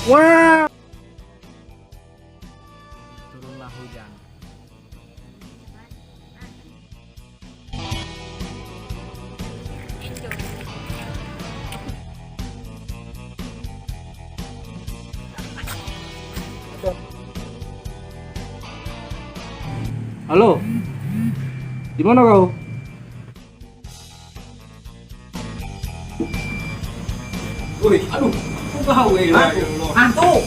Wah. Turunlah hujan. Halo. Di mana kau? Woi, aduh, kok kau eh? Hantu.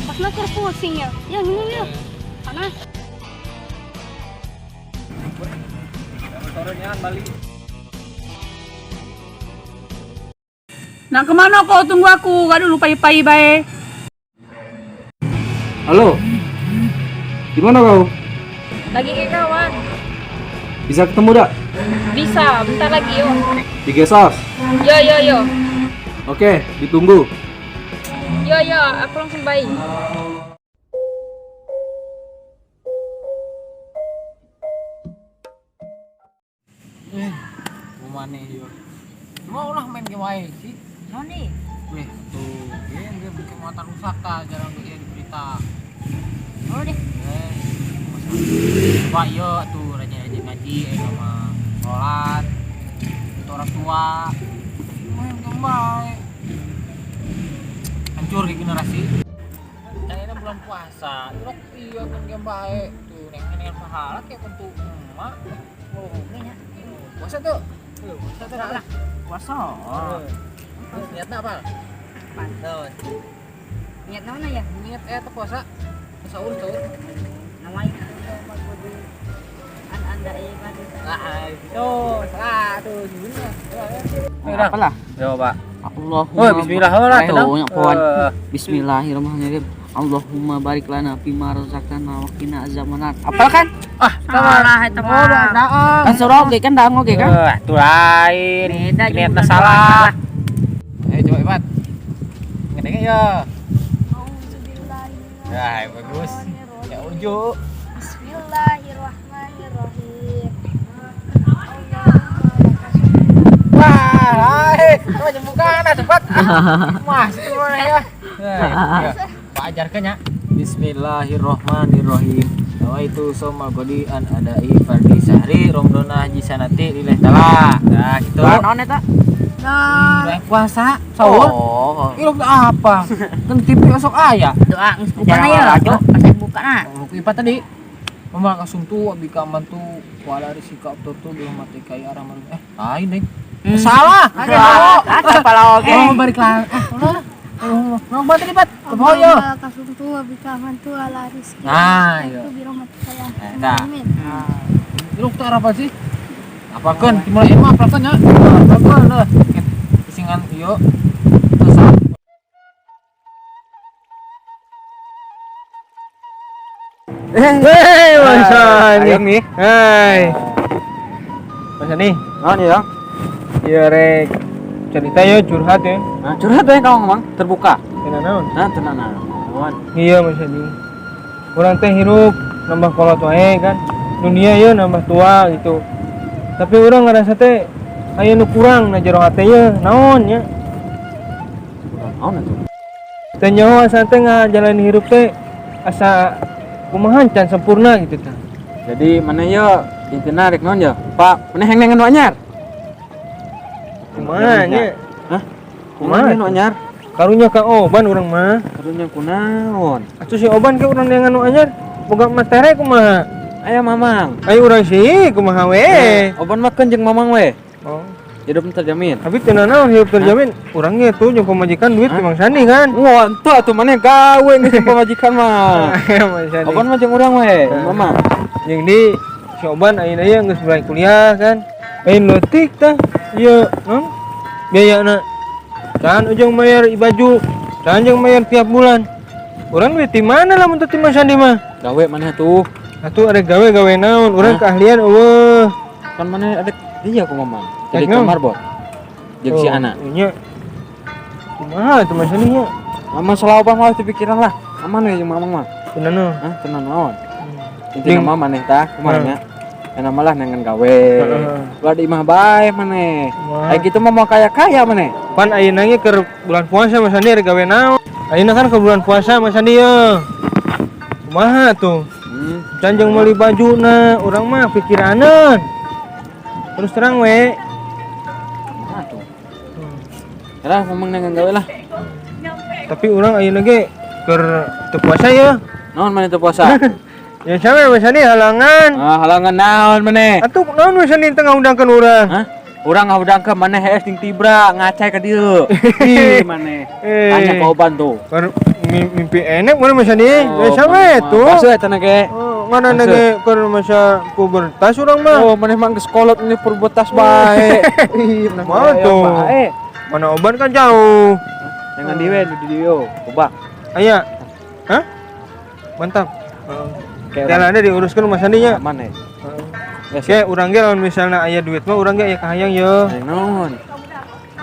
Pas nak pusing ya. Ya minum ya. Panas. Turunnya balik. Nak kemana kau tunggu aku? Kau dulu pai-pai bae. Halo. Di mana kau? Lagi ke kawan. Bisa ketemu dak? Bisa, bentar lagi yo. Di guest house. Yo yo yo. Oke, ditunggu. Yo yo, aku langsung baik. Eh, mau mana yo? Mau lah main game wae sih. Noni, Weh, tuh game game bikin muatan rusak ta, jarang bikin di berita. oh deh. Eh, masalah. Wah, iya tuh rajin-rajin ngaji, sama sholat, itu orang tua. Main game bae. Hancur di generasi. Nah, ini bulan puasa, ilok iya kan game bae. Tuh, neng neng pahala kayak tentu emak. Oh, ini ya. Puasa tuh. Puasa tuh. Lah. Puasa. Terus niatnya apa? Pantun. Niat mana ya? Niat tuh puasa. Sahur, sahur. Nama itu an anda iman. Ah, itu salah tuh judulnya. Apa lah? Coba. Allahumma. Oh, bismillah lah, tenang. Kawan. Bismillahirrahmanirrahim. Allahumma barik lana fima razaqtana wa qina azabannar. Apal kan? Ah, Salah eta mah. Kan surah oge kan daang oge kan? Itu lain. Beda Niatnya juga salah. Coba Ipat. Ngedengnya ya. Ya, bagus. Ya ujuk. Bismillahirrahmanirrahim. Wah, hai. Coba jembukan ah, cepat. Masuk mana ya? Nah, ya. Pak ajarkan ya. Bismillahirrahmanirrahim. Nawaitu somal qadi an adai fardhi sahri romdona haji sanati lillahi taala. Nah, gitu. Doa naon eta? Nah, puasa, sahur. Oh. Ih, apa? Kan TV esok aya. Doa geus buka na ya. Doa buka na. Oh, Ipat tadi. Mama kasung tuh abi kaman tuh wala risika tuh belum mati kai arah malu. Lain deh. Salah. Salah. Kepala oge. Oh, balik lah. Udah. Oh, mau tadi, Pat. Kebo yo. Kasum tu abika mantu ala rizki. Nah, iya. Nah. Lu tuh apa sih? Apakeun? Dimulai emang apakeun ya? Apakeun lah. Isingan ieu. Terus Hei, Mas Sani. Ayo nih. Hai. Mas Sani, Naon ya? iya rek. Cerita ya curhat ya. Nah, curhat we kau ngomong terbuka. Tenang naon? Nah, tenang naon. Iya Mas Sani. Urang teh hirup nambah kolot wae kan. Dunia ya nambah tua gitu. Tapi urang ngerasa teh aya nu kurang na jero hate ye naon nya. Kurang naon atuh? Teh nyaho asa teh ngajalani hirup teh asa kumaha can sempurna gitu tah. Jadi mana yo intina rek naon yo? Pak, mana heng nu anyar? Kumaha nya? Hah? Kumaha? Kumaha nu anyar? Karunya ka Oban urang mah. Karunya kunaon? Atuh si Oban ke urang neangan nu anyar boga matere kumaha? Aya mamang. Ayo urang sih kumaha we. Oban mah keun jeung mamang we. Oh. Hidup terjamin. Tapi teu nanaon hidup terjamin. Urangnya tuh jeung pamajikan duit ti Mang Sani kan. Wah, entu atuh maneh gawe geus jeung pamajikan mah. Mang Sani. Oban mah jeung urang we, mamang. Jeung di si Oban ayeuna ieu geus mulai kuliah kan. Ayeuna leutik tah. Ieu non biayana. Can ujung bayar baju, can jeung bayar tiap bulan. Urang duit ti mana lamun teu ti Mang Sani mah? Gawe maneh tuh. Atuh ada gawe-gawe naon, urang keahlian eueuh. Kan maneh ada iya ku mamang. Jadi Rek naon? kamar bot. Jeung si Ana. Nya. Kumaha tuh Mas Sani nya? Masalah Oban mah dipikiran lah. Aman we jeung mamang mah. Tenang naon. Hah, tenang naon. Intina Jeung mah maneh tah kumaha nya? Enak malah nengan gawe. Heeh. Ulah di imah bae maneh. Wah. Kayak gitu mah mau kaya-kaya maneh. Pan ayeuna ge keur bulan puasa Mas Andi rek gawe naon? Ayeuna kan ke bulan puasa Mas Andi ye. Kumaha tuh? Hmm. Can jeung meuli bajuna, urang mah pikiraneun. Terus terang we. Kumaha tuh? Lah ngomong nengan gawe lah. Tapi urang ayeuna ge keur teu puasa ya. Naon maneh teu puasa? Ya sampe Mas Andi halangan. Ah, halangan naon maneh? Atuh naon Mas Andi teu ngahudangkeun urang? Hah? Urang ngahudangkeun maneh hees ting tibra ngacai ka dieu. Ih, maneh. Eh. Tanya ka Oban tuh. Baru mimpi enak mana Mas Andi? Ya sampe tuh. Masuk eta na ge. Oh, mana Masuk. ge keur masa pubertas urang mah. Oh, maneh mah geus kolot ini pubertas bae. Ih, maneh Mana tuh? Bae. Mana Oban kan jauh. Jangan diwe di dieu. Coba. Aya. Hah? Mantap. Kayak Jalannya diuruskan Mas Andi nya. Mana? Ya, Oke, urang ge lamun misalnya aya duit mah urang ge aya kahayang ye. Naon?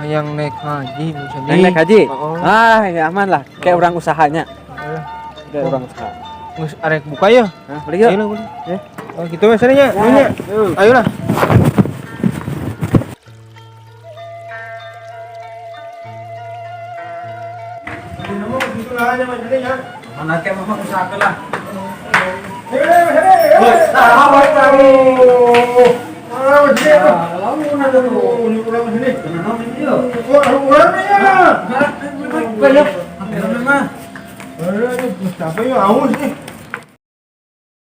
Hayang naik haji Mas Andi. Naik naik haji? Oh. Ah, ya aman lah. Kayak orang usahanya. Alah, Kayak orang usaha. Geus arek buka ya. Hah, beli yuk. Ayo lah, beli. Ya. Oh, gitu Mas Andi nya. Nuhun nya. Ayolah. Mana kayak mama usaha lah.